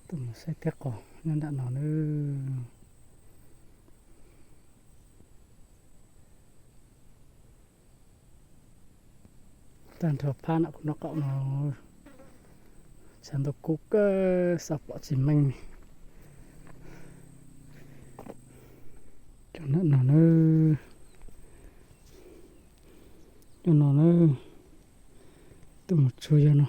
Tuaj mus saib tej qos nyob nram no nawb. Tag nrho phab nram kuv nraub qaum no, tshav ntuj kub kawg xav pom tsis meej. Cov nram no nawb, cov no nawb, tuaj mus tsuag yog no.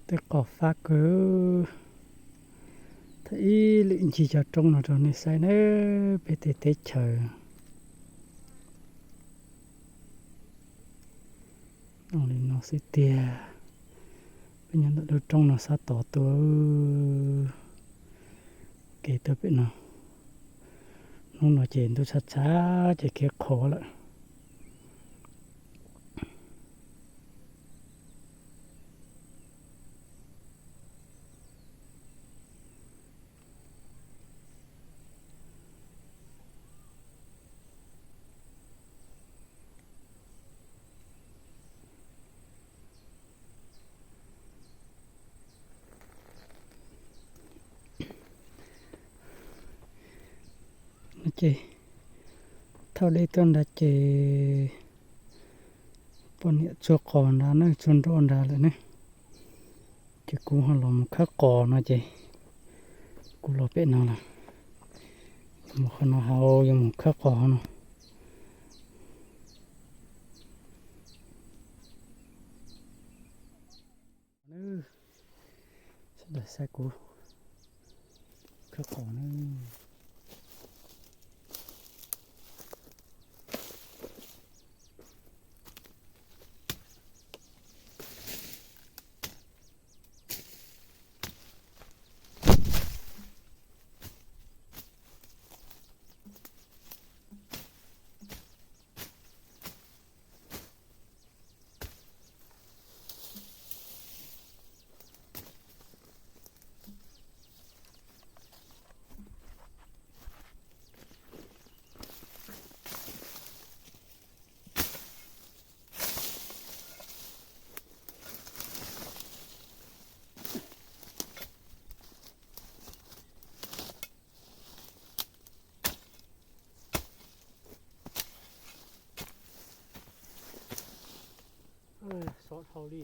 Tej qos fab kawg. Thaum ib lwm ncig cov roob no rau nej saib nawb, peb tej teb chaws zoo li no xwb tiag. Peb nyob ntawm lub roob no sab tod tuaj, kev tuaj pem no. Hnub no ces ntuj tshab tshab ces kev qhuav lawm. Ces thauj dej tuaj nrad ces poj niam tsuag qos nrad ne, tsuag nroj nrad lawm ne. Ces kuv ho los mus khawb qos no ces kuv los pem no lawm. Mus qhov no hauv, yuav mus khawb qos no. Sawv daws saib kuv khawb qos na. Sov dhau li.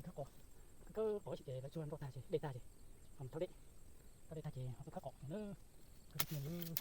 Khawb qos, khawb qos ces lawv tsuag nroj tag ces dej tag ces ho thauj dej, thauj dej tag ces ho tuaj khawb qos na. Khawb tiag.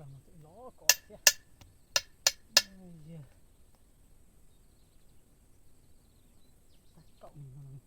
Los kom thiab. Yog, tag kaum no.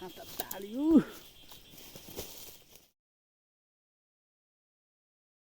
Nag tas tas li ub.